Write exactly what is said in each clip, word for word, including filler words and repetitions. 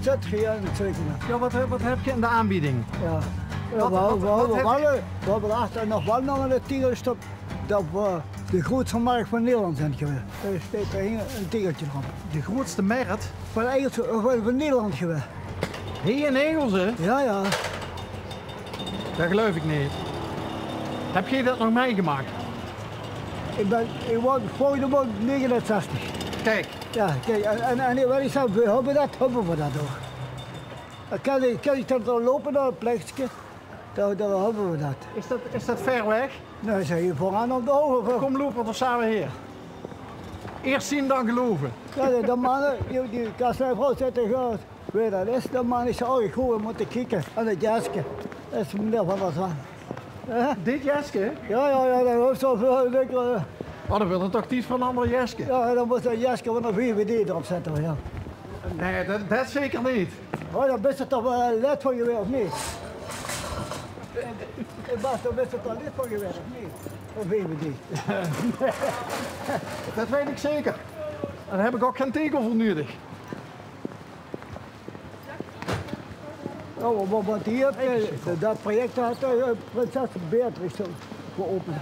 Zet geer aan het zeker. Ja, wat, wat heb je in de aanbieding? Ja. Ja, wat, we, wat, we, wat we, heb je? Wel, we hadden nog wel nog een titel stop dat we de grootste markt van Nederland zijn geweest. Daar staat er een, een tegeltje op. De grootste markt? Van, Engels, van, van Nederland geweest. Hier in Egelze? Ja, ja. Dat geloof ik niet. Heb jij dat nog meegemaakt? Ik ben, ik word volgende maand negenenzestig. Kijk. Ja, kijk, en, en, en wat ik zeg, we hebben dat, hebben we dat ook. Dan kan ik, kan ik dan zo lopen naar het plekje, dan, dan hebben we dat. Is dat, is dat ver weg? Nee, zeg je, vooraan op de hoge. Kom, lopen we er samen hier. Eerst zien, dan geloven. Ja, de, de mannen, die, die kasseivrouw zit er groot. Weet dat is, de man is al goed, we moeten kijken aan het jaske. Dat is meneer Van der Zwaan. Hè? Dit jeske? Ja, ja, ja, dat hoeft zo veel lekker. Oh, dan wil er toch iets van een ander jeske? Ja, dan moet dat jeske van de V V D erop zetten, ja. Nee, dat, dat zeker niet. Oh, dan bent er toch wel lid van geweest, of niet? Ik was, dan bent er toch lid van geweest, of niet? Van V V D. Dat weet ik zeker. Daar heb ik ook geen tegel voor nodig. Ja, wa-, wa-, wat hier, eh, dat project had, eh, prinses Beatrix zo geopend.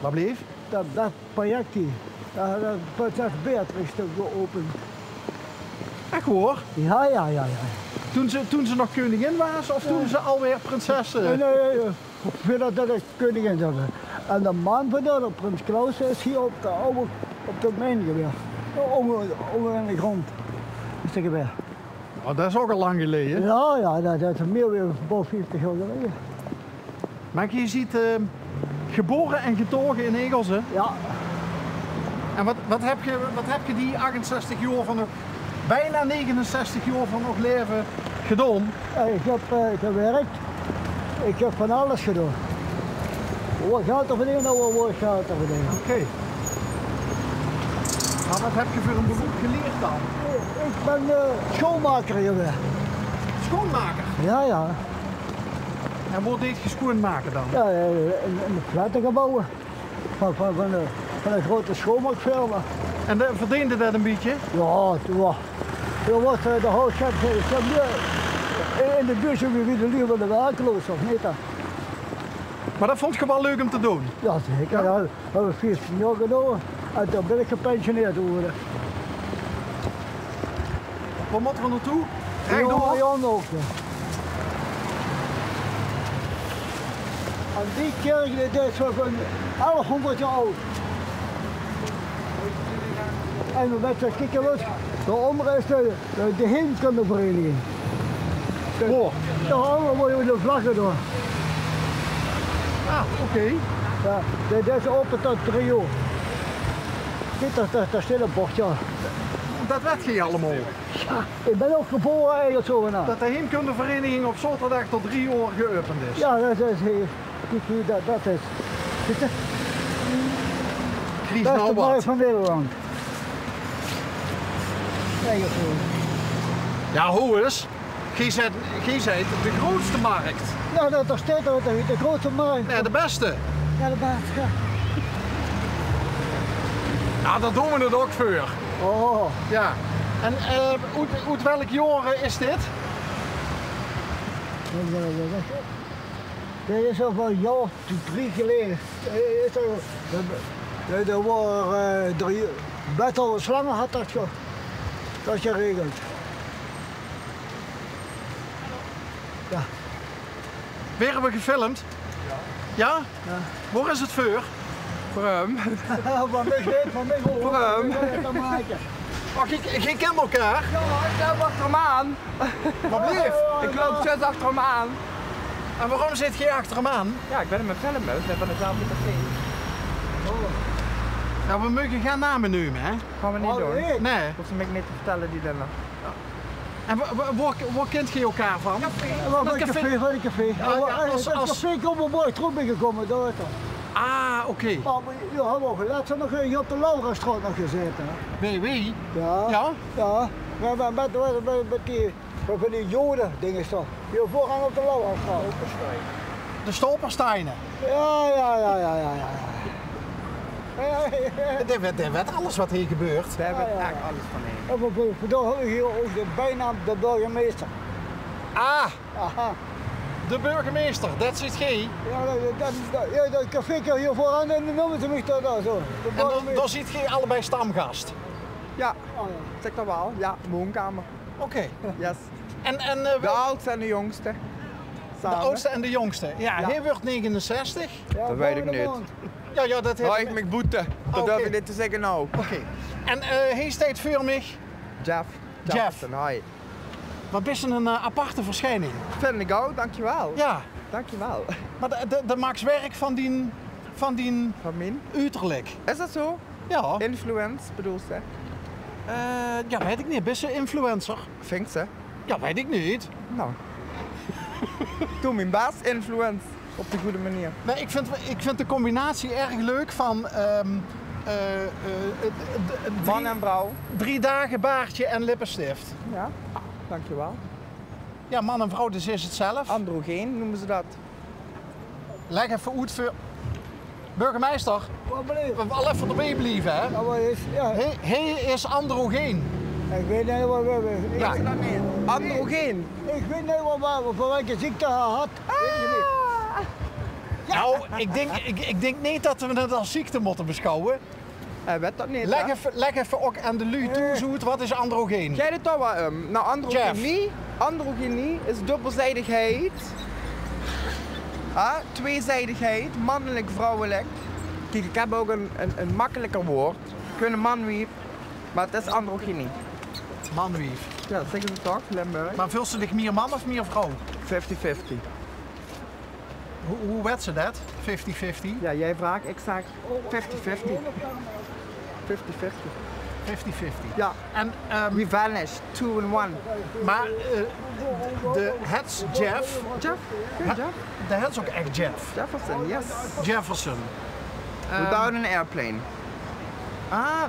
Wat bleef? Dat, dat project hier, dat had, eh, prinses Beatrix zo geopend. Echt hoor? Ja, ja, ja, ja. Toen ze, toen ze nog koningin was of toen ze alweer prinses, eh? Nee, nee, nee, nee. Voordat dat ik koningin zou zijn. En de man van de prins Klaus is hier op de oude, op de mijn geweest. Onder, onder in de grond is er geweest. Oh, dat is ook al lang geleden. Ja, ja, dat, dat is meer weer boven vijftig jaar geleden. Maar je ziet, eh, geboren en getogen in Egelze. Ja. En wat, wat heb je, wat heb je die achtenzestig jaar van nog, bijna negenenzestig jaar van nog leven gedaan? Eh, ik heb, eh, gewerkt. Ik heb van alles gedaan. Wat geld te verdienen, wat, wat geld te verdienen. Oké. Maar wat heb je voor een beroep geleerd dan? Ik ben, eh, schoonmaker geweest. Schoonmaker? Ja, ja. En wat deed je schoonmaken dan? Ja, eh, in, in de flatgebouwen. Van, van, van de, van een grote schoonmaakfirma. En de, verdiende dat een beetje? Ja, toen was, toen was, eh, de houtschep, eh, in de buurt zo wie de lui van de werkloos, of niet dan? Maar dat vond je wel leuk om te doen? Ja, zeker. Ja? Ja, hebben we vijftien jaar gedaan. En toen ben ik gepensioneerd geworden. Waar moeten we naartoe? Rechtdoor? Ja, ja, nog, ja. En die kerk, die is van, van elfhonderd jaar oud. En we weten, kijk, wat, daaronder is de, de, de heemkundevereniging. De, oh. Daaronder worden de vlaggen door. Ah, oké. Ja, dit is open tot drie uur. Dit, daar, daar, daar staat een bordje. Dat weet je allemaal. Ja, ik ben ook geboren eigenlijk zo, nou. Dat de heemkundevereniging op zaterdag tot drie uur geopend is. Ja, dat is, eh, kijk hoe dat, dat is. Ziet je? Chris, dat is nou de markt wat van Nederland. Eigenlijk zo. Ja, hoe is? Gij zet, gij zet de grootste markt. Ja, dat, daar staat er, de, de grootste markt. Ja, de beste. Ja, de beste, ja. Ja, daar doen we het ook voor. Oh. Ja. En, eh, uit, uit welk jaar is dit? Dit is al van een jaar of drie geleden. Eh, is er, de, de, de waar, eh, drie, Bertha Slangen had dat ge-, dat geregeld. Ja. Werden we gefilmd? Ja. Ja? Ja. Waar is het voor? Voor hem. Van mij niet, van mij hoor. Voor hem. Ik wil het dan maken. Oh, gij, gij kent elkaar? Ja, ik loop achter hem aan. Wat bleef? Ik loop zes achter hem aan. En waarom zit gij achter hem aan? Ja, ik ben hem aan het filmen. We zijn van hetzelfde café. Oh. Nou, we mogen geen namen nemen, hè? Gaan we niet doen. Nee. Hoeft ze mij niet te vertellen, die dan. En wa-, wa-, waar, waar kent gij elkaar van? Café. Van het café, van het café. Ja, ja, als, als café komen we mooi terug binnengekomen, daar is het. Ah, oké. Maar we, we hebben ook laatst nog, eh, op de Laurastraat nog gezeten, hè. Bij wie? Ja. Ja? Ja. Maar, maar met, met, met, met die, met van die Joden dingen toch. Die vooraan op de Laurastraat. De stolpersteinen. Ja, ja, ja, ja, ja, ja. Dae weit, dae weit alles wat hie gebeurt. Dae weit ech alles van hie. Jao, jao. En veur, veur, vandaag höbbe v'r hie ouch de bijnaam de burgemeester. Ah, aha, de burgemeester, det zeet geer. Jao, det, det, det, jao, det café hie veuraan en dan neume ze mich dao, dao zo. De burgemeester. En dan, dan zeet geer allebei stamgast. Jao, zeker waal. Jao, woonkamer. Oké. Yes. En, en, eh, de oudste en de jongste. De oudste en de jongste. Jao, hae wuuert negenenzestig. Jao, det weit ich neet. Jao, jao, det haet... Laot ich mich boete. Det durf ich neet te zègke, noe. Oké. En, eh, hae steit veur mich. Jeff. Jeff. Jefferson, hoi. Wat bis se ein, eh, aparte verschijning. Vinj ich ouch, dankjewel. Jao. Dankjewel. Mer de, de, de maaks werk van dien, van dien... Van mien? Uterlik. Is det zo? Jao. Influence, bedoels se? Eh, jao, weit ich neet. Bis se influencer? Vinjs se? Jao, weit ich neet. Noe. Doe mien bès, influence. Op de goede manier. Nae, ich vinj, ich vinj de combinatie erg leuk van, ehm, eh, eh, eh, drie... Man en vrouw. Drie daag baardje en lippenstift. Jao, dankjewel. Jao, man en vrouw, dus is 't zelf. Androgeen neume ze det. Lèk effe oet veur burgemeister. Wat blief? Waal effe d'rbie blieve, hè? Jao, wat is, jao. Hae, hae is androgeen. Ich weit neet wat v'r höbbe. Jao. Is det neet? Androgeen. Ich weit neet wat, wat, veur welke ziekte hae haet. Weit ich neet. Ah. Noe, ich dink, ich, ich dink neet det v'r det es ziekte mótte besjouwe. Hae weit det neet, hè? Lèk effe, lèk effe ouch aan de luuj thoes oet, wat is androgeen? Geit 't dao waal óm? Noe, androgynie. Jeff. Androgynie is dubbelzijdigheid. Hè? Tweezijdigheid, mannelijk, vrouwelijk. Kiek, ich höb ouch ein, ein, ein makkelijker waord. Ich bön ein manwief, mer 't is androgynie. Manwief. Jao, det zègke ze toch, Limburg. Mer veuls se dich mier man of mier vrouw? Fifty fifty. Wie, wie wèts se det? Fifty fifty? Jao, doe vraogs, ich zèk fifty fifty. Fifty fifty. Fifty fifty. Jao. En, ehm, we vanish, two in one. Mer, eh, de, 't is Jeff. Jeff? Jao, Jeff. De, 't is ouch ech Jeff. Jefferson, yes. Jefferson. Without an airplane. Ah,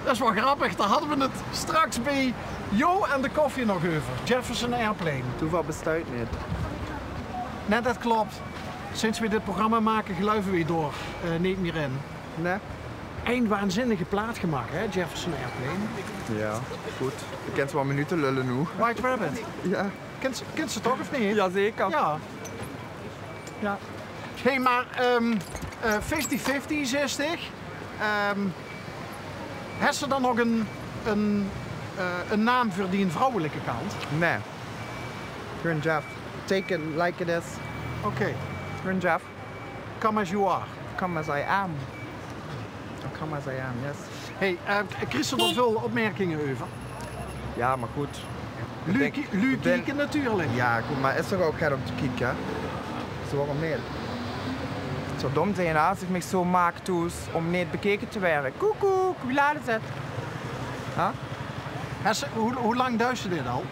det is waal grappig. Dao hadde v'r 't straks bie Jo aan de koffie nog euver. Jefferson Airplane. Toeval besteit neet. Nae, det klop. Sinds v'r dit programma make, geluive v'r dao, eh, neet mier in. Nae. Ein waanzinnige plaat gemaak, hè, Jefferson Airplane. Jao, good. Ich kin waal minute lulle noe. White Rabbit. Jao. Kins, kins se toch, of neet? Jazeker. Jao. Jao. Hey, mer, ehm, eh, fifty fifty, zègk ich. Ehm, hes se dan nog ein, ein, eh, ein naam veur dien vrouwelijke kant? Nae. Gewoon Jeff. Take it like it is. Oké. Gewoon Jeff. Come as you are. Come as I am. Come as I am, yes. Hey, eh, kriegs se dao väöl opmerkinge euver? Jao, mer good. Luuj kie-, luuj kieke natuurlik. Jao, good, mer is toch ouch get óm te kieke? Zo, waorom neet? 't Zou dóm zeen es ich mich zo maak thoes óm neet bekeke te waere. Koekoek, wie laat is 't? Hè? Hè, hoe, hoe lang duis se dit al?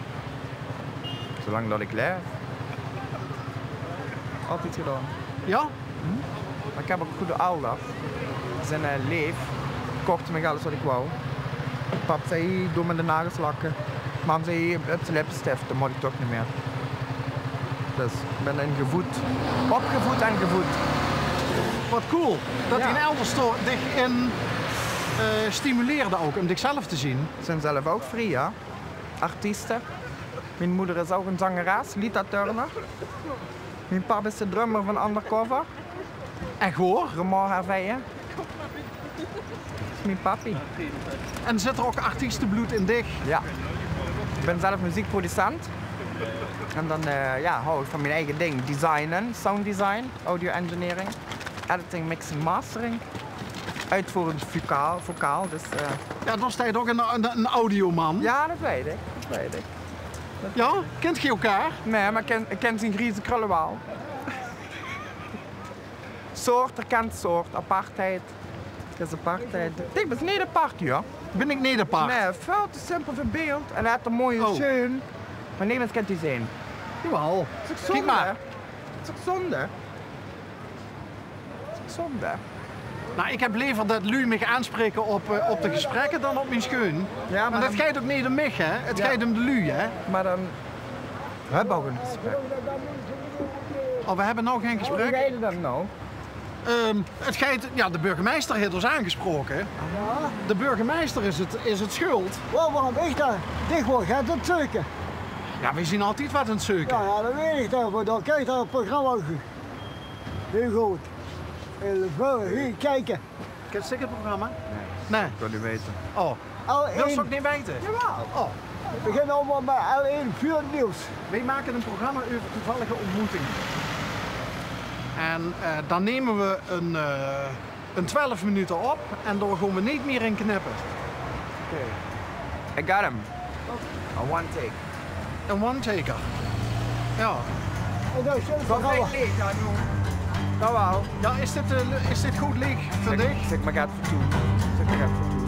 Zolang det ich laef. Altied gedaon. Jao? Hm? Mer ich höb ouch ein gooj alder. Ze zeen, eh, leef. Kochte mich alles waat ich wou. Pap zag: "Doot mich de nagels lakke." Mam zag: "Höbs se lippenstift?" Det mót ich toch neet mieë. Dus ich bön ingevoed. Opgevoed en gevoed. Waat cool. Det dien elders toch dich in, eh, stimuleerde ouch óm dichzelf te zeen. Ze zeen zelf ouch vrie, jao. Artieste. Mien moder is ouch ein zangeres, Lita Turner. Mien pap is de drummer van Undercover. Ech waor? Raymond Herveyen. Det is mien pappie. En zit d'r ouch artiesteblood in dich? Jao. Ich bön zelf meziekproducent. En dan, eh, jao, haw ich van mien eige ding. Designen, sound design, audio engineering, editing, mixing, mastering. Uitvoerend vocaal, vocaal, dus, eh. Jao, dao steit ouch ein, ein, ein audioman. Jao, det weit ich, det weit ich. Jao, kint geer elkaar? Nae, mer ich kin, ich kin zien grieze krulle waal. Soort, herkent soort, apartheid. Det is apartheid. Ich bön neet apart, jao. Bön ich neet apart? Nae, väöl te simpel verbeeld en haet ein mooie sjeun. Mer nemes kint die zeen. Jawaal. Kiek mer. Det is toch zonde? Zonde. Nou, ich höb lever det luuj mich aanspraeke op, eh, op de gesprekke dan op mien sjeun. Jao, mer det geit ouch neet óm mich, hè. 't Geit óm de luuj, hè. Mer dan höbbe v'r ouch ein gesprek. Oh, v'r höbbe nog gein gesprek? Wie geit 't dan noe? Ehm, 't geit, jao, de burgemeister haet ós aangesproke. Jao. De burgemeister is 't, is 't schuld. Waorom, waorom ich dao? Dich waors get aan 't zeuke. Jao, veer zien altied get aan 't zeuke. Jao, jao, dat weit ich toch, mer dan kins se 't programma hieël good. Hieël good kieke. Kins se 't programma? Nae. Nae. Ich wil neet weite. Oh. Wils se 't ouch neet weite? Jawaal. Oh. Veer beginne allemaol mit L één Vuur 't Nieuws. Veer make e programma euver toevallige ontmoetinge. En, eh, dan numme veer e, eh, e twelf minute op en dao gaon veer neet mieë in knippe. Oké. I got him. A one take. Een one-taker. Jao. En dao is 't programma. Leech, jao, noe. Jawaal. Jao, is dit, eh, is dit good leech veur dich? Zèk mer get veur toe. Zèk mer get veur toe.